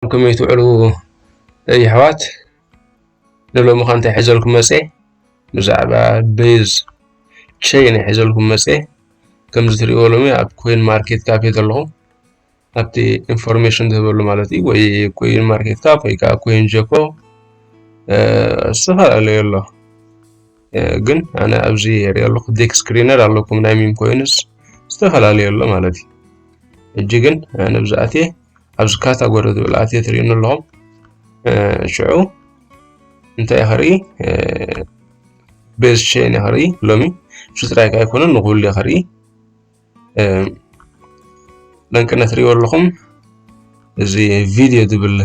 ከመይ ትውዕሉ የሕዋት? ንሎሚ ኸ እንታይ ሒዘልኩም መጽየ? ብዛዕባ ቤዝ ቼን ሒዘልኩም መጽየ። ከምዚ ትሪእዎ ሎሚ ኣብ ኮይን ማርኬት ካፕ እየ ዘለኹ። ኣብቲ ኢንፎርሜሽን ዝህበሉ ማለት እዩ፣ ወይ ኮይን ማርኬት ካፕ ወይ ከዓ ኮይን ጀኮ፣ እ፣ ዝተፈላለዩ ኣሎ። እ፣ ግን ኣነ ኣብዚ የርኢ ኣለኹ፣ ዴክ ስክሪነር ኣለኩም ናይ ሚም ኮይንስ ዝተፈላለዩ ኣሎ ማለት እዩ። ሕጂ ግን ኣነ ኣብዚ ኣትየ፣ ኣብዚ ካታጎሪ ዝብል ኣትየ ትርእዩኒ ኣለኹም። እ፣ ሽዑ እንታይ እየ ክርኢ? እ፣ ቤዝ ቼን እየ ክርኢ ሎሚ። እሱ ጥራይ ከዓ ኣይኮነን፣ ንኹሉ እየ ክርኢ። እ፣ ለንቅነ ትርእይዎ ኣለኹም። እዚ ቪዲዮ ዝብል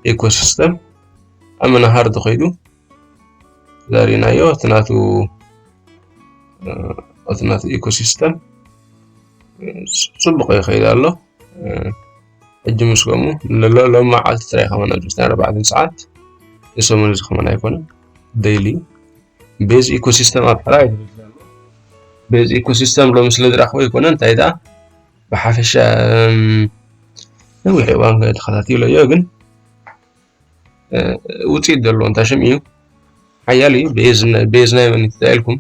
ኢኮሲስተም ኣብ መናሃር ተኸይዱ ዘሪእናዮ፣ እቲ ናቱ፣ እ፣ እቲ ናቱ ኢኮሲስተም፣ እ፣ ጽቡቕ ይኸይድ ኣሎ። እ፣ ሕጂ ምስ ከምኡ ሎ-፣ ሎ-፣ ሎም መዓልቲ ጥራይ ከማን ኣብ ዕስራን ኣርባዕተን ሰዓት፣ የሰሙን እዚ ከማን ኣይኮነን፣ ዴይሊ ቤዝ ኢኮሲስተም ኣብ ጥራይ። ቤዝ ኢኮሲስተም ሎሚ ስለ ዝረኽቦ ይኮነ፣ እንታይ ደኣ ብሓፈሻ፣ እም፣ ነዊሕ እዋን ተኸታቲለዮ፣ ግን፣ እ፣ ውፅኢት ዘለዎ እንታይ ሽም እዩ? ሓያል እዩ። ቤዝ ና-፣ ቤዝ ናይ መን እዩ ተታኢልኩም?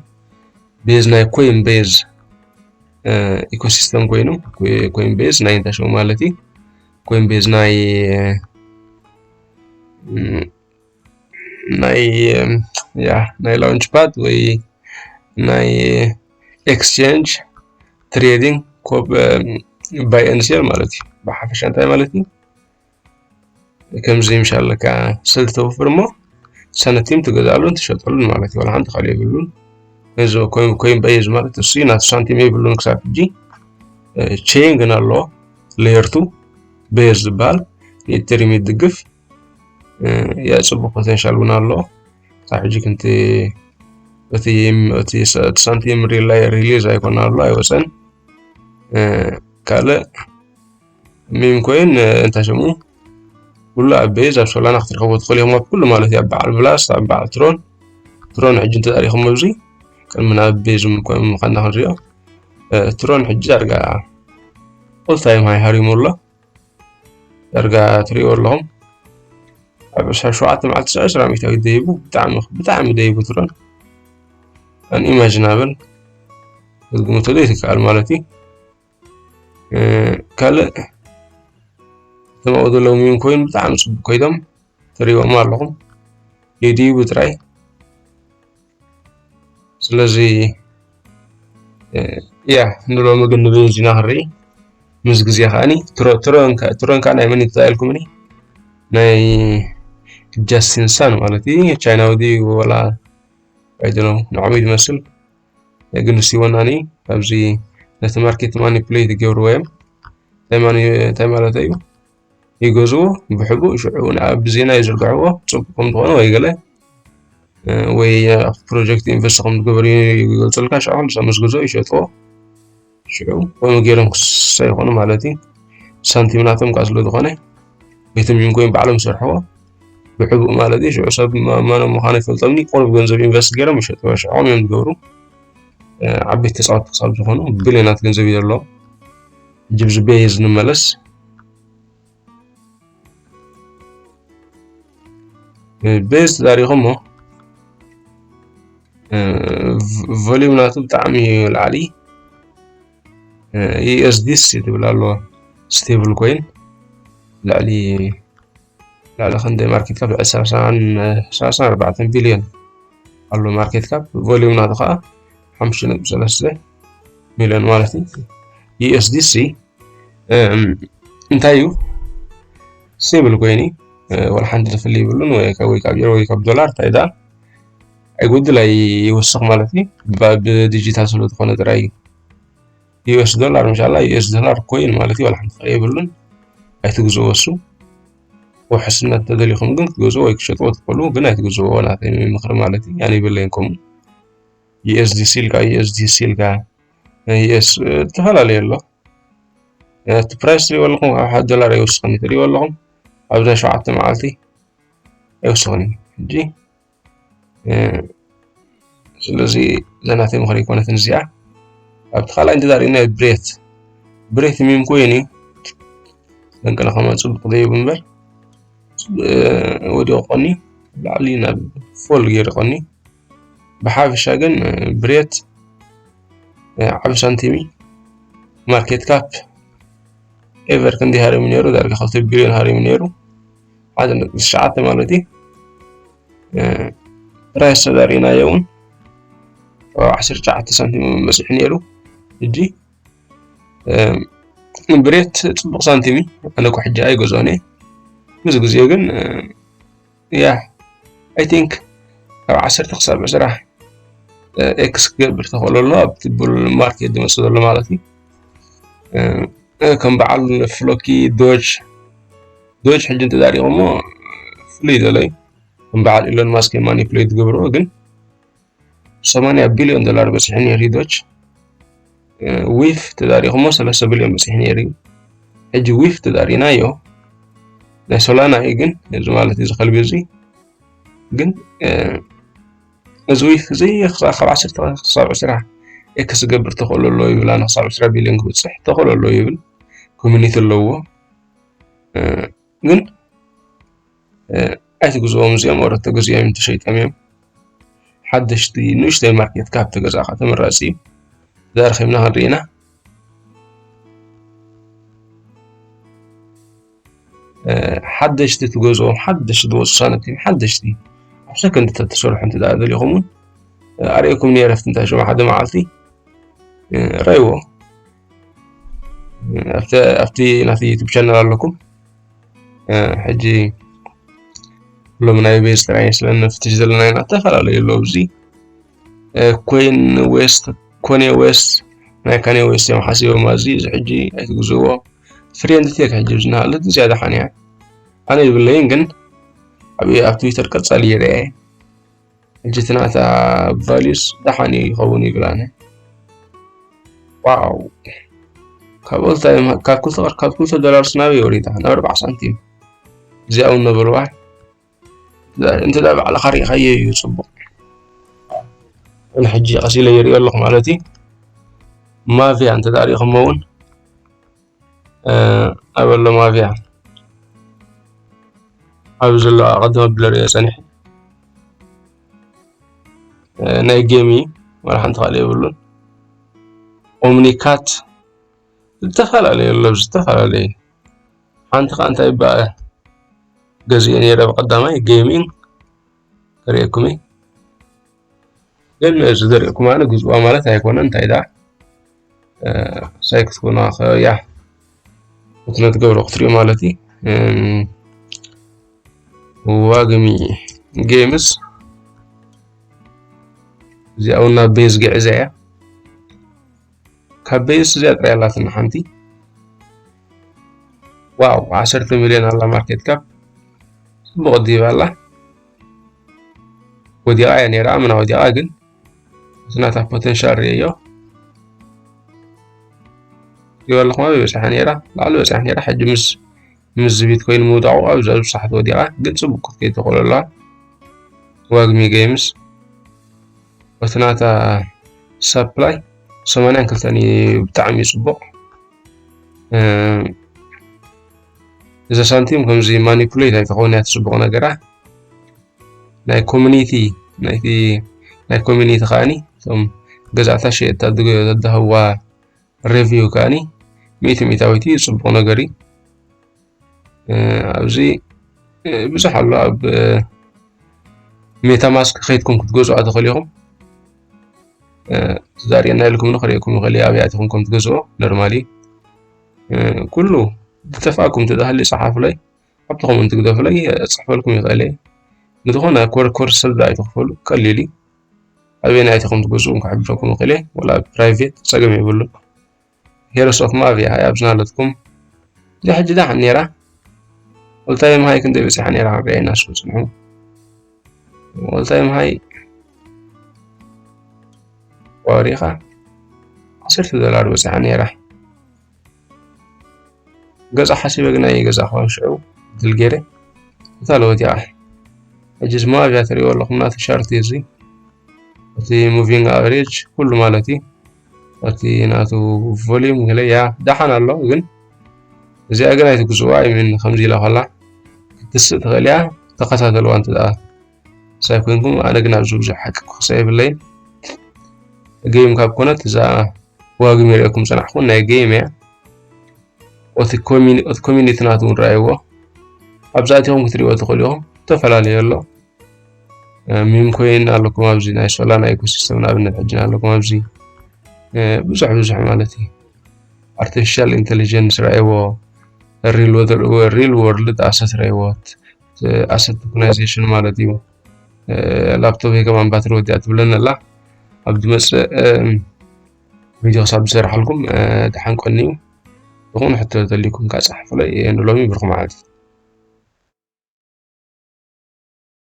ቤዝ ናይ ኮይን ቤዝ፣ እ፣ ኢኮሲስተም ኮይኑ፣ ኮይ-፣ ኮይን ቤዝ ናይ እንታይ ሽሙ ማለት እዩ? ኮይን ቤዝ ናይ፣ እ፣ እም፣ ናይ፣ እም፣ ያ፣ ናይ ላውንች ፓድ ወይ ናይ ኤክስቼንጅ ትሬዲንግ ኮፕ-፣ እም፣ ባይ ኤንድ ሴል ማለት እዩ። ብሓፈሻ እንታይ ማለት እዩ? ከምዚ ምሻለካ ስልቲ ተውፍር እሞ ሳንቲም ትገዝኣሉን ትሸጠሉን ማለት እዩ። ዋላ ሓንቲ ካልእ የብሉን። ነዚ ኮይን፣ ኮይን ባይ እዚ ማለት እሱ ናቱ ሳንቲም የብሉን ክሳብ ሕጂ። እ፣ ቼን ግን ኣሎ፣ ሌየር ቱ ቤዝ ዝበሃል ንኢተሪየም ይድግፍ። እ፣ ያ ጽቡቕ ፖቴንሻል እውን ኣሎ። ክሳብ ሕጂ ክንቲ እቲ፣ እቲ ሰ-፣ እቲ ሳንቲም ሪል-፣ ሪሊዝ ኣይኮነ ኣሎ፣ ኣይወጸን። እ፣ ካልእ ሚም ኮይን፣ እ፣ እንታይ ሽሙ፣ ኩሉ ኣብ ቤዝ ኣብ ሶላና ክትረኽቦ ትኽእል ኢኹም፣ ኣብ ኩሉ ማለት እዩ፣ ኣብ በዓል ብላስ፣ ኣብ በዓል ትሮን። ትሮን ሕጂ እንተዘሪኹም ኣብዚ ቅድሚ ናብ ቤዝ ምኳን ምዃንና ክንሪኦ። እ፣ ትሮን ሕጂ ዳርጋ ኦል ታይም ሃይ ሃሪሙ ኣሎ። ዳርጋ ትሪእዎ ኣለኹም። ኣብ ዕስራን ሸውዓተን መዓልቲ ዕስራ ሚእታዊት ደይቡ፣ ብጣዕሚ፣ ብጣዕሚ ደይቡ ትሮን። ኣን ኢማጂናብል። ክትግምቶ ዘይትከኣል ማለት እዩ። እ፣ ካልእ እቶም ኣብኡ ዘለዉ ሚም ኮይን ብጣዕሚ ጽቡቅ ኮይኖም ትሪእዎም ኣለኹም። ይድይቡ ጥራይ። ስለዚ፣ እ፣ ያ፣ ንሎሚ ግን ንቤንዚና ክንርኢ። ምስ ግዜ ከኣኒ ትሮ-፣ ትሮን ከ-፣ ትሮን ከኣ ናይ መን እዩ ተታኢልኩምኒ? ናይ ጃስቲን ሳን ማለት እዩ። ቻይናዊ ድዩ ወላ፣ I don't know፣ ንዕኡ እዩ ዝመስል። ግን እስቲ ወናኒ ኣብዚ ነቲ ማርኬት ማኒፕሌት ይገብርዎ እዮም። እንታይ ማኒ-፣ እንታይ ማለት እዩ? ይገዝኡ ብሕቡእ፣ ሽዑ ናብ ዜና ይዝርግሕዎ፣ ጽቡቕ ከም ዝኾነ ወይ ገለ፣ እ፣ ወይ ኣብ ፕሮጀክት ኢንቨስት ከም ዝገበሩ ይገልጹልካ። ሽዑ ኩሉ ሰብ ምስ ገዝኦ ይሸጥዎ። ሽዑ ከምኡ ገይሮም ክሳ ይኾኑ ማለት እዩ። ሳንቲም ናቶም ከኣ ስለ ዝኾነ፣ ቤቶም ይንኮይን ባዕሎም ይሰርሕዎ ብሕቡእ ማለት እዩ። ሽዑ ሰብ ማ-፣ ማኖም ምዃኑ ይፈልጦምኒ፣ ቁሩብ ገንዘብ ኢንቨስት ገይሮም ይሸጥዎ። ሽዑ እዮም ዝገብሩ። እ፣ ዓበይቲ ተጻወትቲ ክሳብ ዝኾኑ ቢልዮናት ገንዘብ እዩ ዘለዎም። ሕጂ ብዚ ቤዝ ንመለስ። እ፣ ቤዝ ተዳሪኹሞ፣ እ፣ ቭ-፣ ቮሊዩም ናቱ ብጣዕሚ እዩ ላዕሊ። እ፣ ዩ ኤስ ዲ ሲ ትብል ኣለዎ፣ ስቴብል ኮይን ልዕሊ፣ ልዕሊ ክንደይ ማርኬት ካፕ? ልዕሊ ሰላሳን፣ ሰላሳን ኣርባዕተን ቢልዮን ኣሎ ማርኬት ካፕ። ቮሊዩም ናቱ ከዓ ሓሙሽተ ነጥቢ ሰለስተ ሚልዮን ማለት እዩ። ዩ ኤስ ዲ ሲ፣ እም፣ እንታይ እዩ? ስቴብል ኮይን እዩ። እ፣ ወላ ሓንቲ ዝፍሊ ይብሉን ወይ ካብ፣ ወይ ካብ ዩሮ ወይ ካብ ዶላር እንታይ ደኣ ኣይጎድል ኣይወስኽ ማለት እዩ። ባ-፣ ብዲጂታል ስለ ዝኾነ ጥራይ እዩ። ዩ ኤስ ዶላር፣ ምሻላ፣ ዩ ኤስ ዶላር ኮይን ማለት እዩ፣ ዋላ ሓንቲ ፍረ የብሉን። ኣይትግዝእዎ እሱ። ውሕስነት ተደሊኹም ግን ክትገዝእዎ ወይ ክትሸጥዎ ትኽእሉ፣ ግን ኣይትግዝእዎ፣ ናተይ ምኽሪ ማለት እዩ። ኣነ ይብለይን ከምኡ። ዩ ኤስ ዲ ሲ ኢልካ፣ ዩ ኤስ ዲ ሲ ኢልካ፣ ዩ ኤስ፣ እ፣ ዝተፈላለዩ ኣሎ። እ፣ እቲ ፕራይስ ትሪእዎ ኣለኹም፣ ካብ ሓደ ዶላር ኣይወስኽን እዩ፣ ትሪእዎ ኣለኹም። ኣብዚ ናይ ሸውዓተ መዓልቲ ኣይወስኽን እዩ። ሕጂ፣ እ፣ ስለዚ እዛ ናተይ ምኽሪ ኣይኮነትን እዚኣ። ኣብቲ ካልኣይ እንተዛሪእና ብሬት፣ ብሬት ሚም ኮይን እዩ። ለንቅነ ከማን ጽቡቕ ዘይቡ እምበር፣ ወዲቑ ቀኒ ላዕሊ ናብ ፎል ገይሩ ቀኒ። ብሓፈሻ ግን ብሬት ዓቢ ሳንቲም እዩ። ማርኬት ካፕ ኤቨር ክንዲ ሃሪሙ ነይሩ፣ ዳርጋ ክልተ ቢልዮን ሃሪሙ ነይሩ። ሓደ ነጥቢ ትሽዓተ ማለት እዩ። ፕራይስ ተዳሪናዮ እውን ዓሰርተ ትሽዓተ ሳንቲም በፂሑ ነይሩ። ሕጂ ብሬት ፅቡቕ ሳንቲም እዩ። ኣነ እኮ ሕጂ ኣይገዝኦን እየ። ምስ ግዜኡ ግን ያ፣ I think ካብ ዓሰርተ ክሳብ ዕስራ ኤክስ ክገብር ተኽእሎ ኣሎ ኣብቲ ቡል ማርኬት ዝመፅእ ዘሎ ማለት እዩ። ከም በዓል ፍሎኪ፣ ዶጅ ዶጅ ሕጂ እንተዳሪቑሞ ፍሉይ ዘሎ እዩ። ከም በዓል ኢሎን ማስክ ማኒፕሌት ዝገብርዎ ግን ሰማንያ ቢልዮን ዶላር በፂሑ ነይሩ ዶጅ። ዊፍ ተዳሪኹሞ ሰለስተ ቢልዮን በፂሑ ነይሩ እዩ። ሕጂ ዊፍ ተዳሪናዮ ናይ ሶላና እዩ ግን እዚ ማለት እዚ ከልቢ እዚ ግን እዚ ዊፍ እዚ ካብ ዓሰርተ ክሳብ ዕስራ ኤክስ ዝገብር ተኽእሎ ኣሎ ይብል። ኣነ ክሳብ ዕስራ ቢልዮን ክብፅሕ ተኽእሎ ኣሎ ይብል። ኮሚኒቲ ኣለዎ ግን ኣይትግዝኦም እዚኦም ወረት ተገዚኦም ተሸይጦም እዮም። ሓደሽቲ ንእሽተይ ማርኬት ካፕ ተገዛእካ ተመራፂ እዩ። ተዳርኺብና ክንርኢ ኢና። ሓደሽቲ ትገዝኦም ሓደሽቲ ዝወፁ ሳንቲም ሓደሽቲ ኣብ ሰከንድ ተተሰርሑ እንተ ደኣ ደሊኹም እውን ኣርእየኩም ነይረ ኣብቲ እንታይ ሽሙ ሓደ መዓልቲ ረይዎ ኣብቲ ናቲ ዩቱብ ቻናል ኣለኩም። ሕጂ ሎም ናይ ቤዝ ጥራይ ስለ ንፍትሽ ዘለና ኢና። ዝተፈላለዩ ኣለዉ ኣብዚ ኮይን ዌስት፣ ኮኔ ዌስት፣ ናይ ካኔ ዌስት እዮም ሓሲቦም ኣብዚ እዚ ሕጂ ኣይትግዝዎ። ፍሬንድ ቴክ ሕጂ ኣብዚ እናሃለት እዚኣ ደሓን እያ። ኣነ ይብለይን ግን ኣብ ኣብ ትዊተር ቀጻሊ ይርአ። ሕጂ እቲ ናታ ቫልዩስ ደሓን እዩ ይኸውን ይብል ኣነ። ዋው ካብ ኦል ታይም ካብ ክልተ ቅር ካብ ክልተ ዶላር ስናበይ ወሪዳ ናብ ኣርባዓ ሳንቲም እዚኣ እውን ነበልዋ እንተ ዳ ባዕልኻ ሪኢኻዮ እዩ ጽቡቕ። ኣነ ሕጂ ቀስ ኢለ ይሪኦ ኣለኹ ማለት እዩ። ማፍያ እንተ ዳ ሪኢኹሞ እውን ኣበሎ ማፍያ ኣብ ዘሎ ኣቐድመ ብለ ሪኦ ጸኒሐ ናይ ጌም እዩ። ዋላ ሓንቲ ካልእ የብሉን። ኦምኒካት ዝተፈላለዩ ኣሎ፣ ዝተፈላለዩ ሓንቲ ከዓ እንታይ ይበሃል ገዚኤ ነይረ ብቀዳማይ ጌሚንግ ከርእየኩም እዩ። ግን እዚ ዘርእየኩም ኣነ ግዝዋ ማለት ኣይኮነ እንታይ ዳ ሳይ ክትኮና ያ ክትነ ትገብሮ ክትሪኦ ማለት እዩ። ዋግሚ ጌምስ እዚኣ እውን ናብ ቤዝ ግዕዛ እያ። ካብ ቤዝ እዚኣ ጥራይ ኣላትና ሓንቲ ዋው ዓሰርተ ሚልዮን ኣላ ማርኬት ካፕ ጽቡቕ ዲብ ኣላ። ወዲቓ እያ ነይራ ኣምና ወዲቓ ግን እቲ ናታ ፖተንሻል ርእዮ ሪኦ ኣለኹም ኣበይ በፂሓ ነይራ ላዕሊ በፂሓ ነይራ ሕጂ ምስ ምስ ቢትኮይን ምውዳቑ ኣብዚ ኣብዚ ሳሕቲ ወዲቓ ግን ፅቡቅ ክትከይድ ትኽእል ኣለዋ። ዋግሚ ጌምስ በቲ ናታ ሰፕላይ ሰማንያን ክልተን እዩ ብጣዕሚ እዩ ፅቡቅ። እዛ ሳንቲም ከምዚ ማኒፑሌት ኣይትኸውን እያ ትፅቡቅ ነገራ ናይ ኮሚኒቲ ናይቲ ናይ ኮሚኒቲ ከዓኒ እቶም ገዛእታ ሸየጥታ ዘዳህዋ ሬቪው ከዓኒ ሚእቲ ሚእታዊት እዩ ፅቡቅ ነገር እዩ። ኣብዚ ብዙሕ ኣሎ ኣብ ሜታማስክ ከይድኩም ክትገዝኣ ትኽእሉ ኢኹም። ተዛሪና ኢልኩም ንኽርእየኩም ይኽእል ኣብያት ኢኹም ከም ትገዝኦ ኖርማሊ ኩሉ ዝተፋእኩም ተዛሃሊ ፀሓፉለይ ኣብቲ ኮመንት ግደፉለይ ፅሕፈልኩም ይኽእል እየ። ንዝኾነ ኮርስ ሰልዳ ኣይትኽፈሉ ቀሊል እዩ። ኣበየናይ ኢኹም ትገዝኡ ክሕብረኩም ይኽእል እየ ወላ ፕራይቬት ፀገም የብሉን። ሄሮስ ኦፍ ማቪያ ሃይ ኣብዝና ኣለትኩም እዚኣ ሕጂ ዳሓን ነይራ። ኦልታይም ሃይ ክንደይ በፂሓ ነይራ ክንሪኣ ኢና እስኩ ፅንሑ። ኦልታይም ሃይ ዋሪኻ ዓሰርተ ዶላር በፂሓ ነይራ። ገዛ ሓሲበ ግና ይገዛ ክዋን ሽዑ ድል ገይረ እታ ለወት ይዓ ሕጂ ዝማብያ ትሪእዎ ኣለኹም ናተ ሻርት እዚ እቲ ሙቪንግ ኣቨሬጅ ኩሉ ማለት እዩ። እቲ ናቱ ቮሊዩም ገለ ያ ደሓን ኣሎ ግን እዚኣ ግን ኣይትግዝዋ ይምን ከምዚ ኢላ ከላ ክትስእ ትኽእል እያ። ተኸታተልዋ እንተ ደኣ ሳይ ኮይንኩም። ኣነ ግን ኣብዚ ብዙሕ ሓቂ ክኸሰ የብለይን። ገይም ካብ ኮነት እዛ ዋግም የርእየኩም ጸናሕኩን ናይ ገይም እያ። እቲ ኮሚኒ-፣ እቲ ኮሚኒቲ ናቱ እውን ረኣይዎ። ኣብዛ ኣቲኹም ክትሪእዎ ትኽእሉ ኢኹም። ዝተፈላለዩ ኣሎ። እ፣ ሚም ኮይን ኣለኩም ኣብዚ ናይ ሶላና ኢኮሲስተም ንኣብነት ሕጂ ኣለኩም ኣብዚ። እ፣ ብዙሕ ብዙሕ ማለት እዩ። ኣርቲፊሻል ኢንተሊጀንስ ረኣይዎ። ሪል ወርልድ ኣሰት ረኣይዎ። ኣሰት ቶክናይዜሽን ማለት እዩ። እ፣ ላፕቶፕ ከማን ባትሪ ወዲኣ ትብለኒ ኣላ። ኣብ ዝመጽእ፣ እ፣ ቪድዮ ክሳብ ዝሰርሓልኩም፣ እ፣ ደሓን ቀንዩ። ዝኾነ ሕቶ ተልዩኩም ከዓ ጸሓፉለይ። ንሎሚ ብርኹም ዓወት።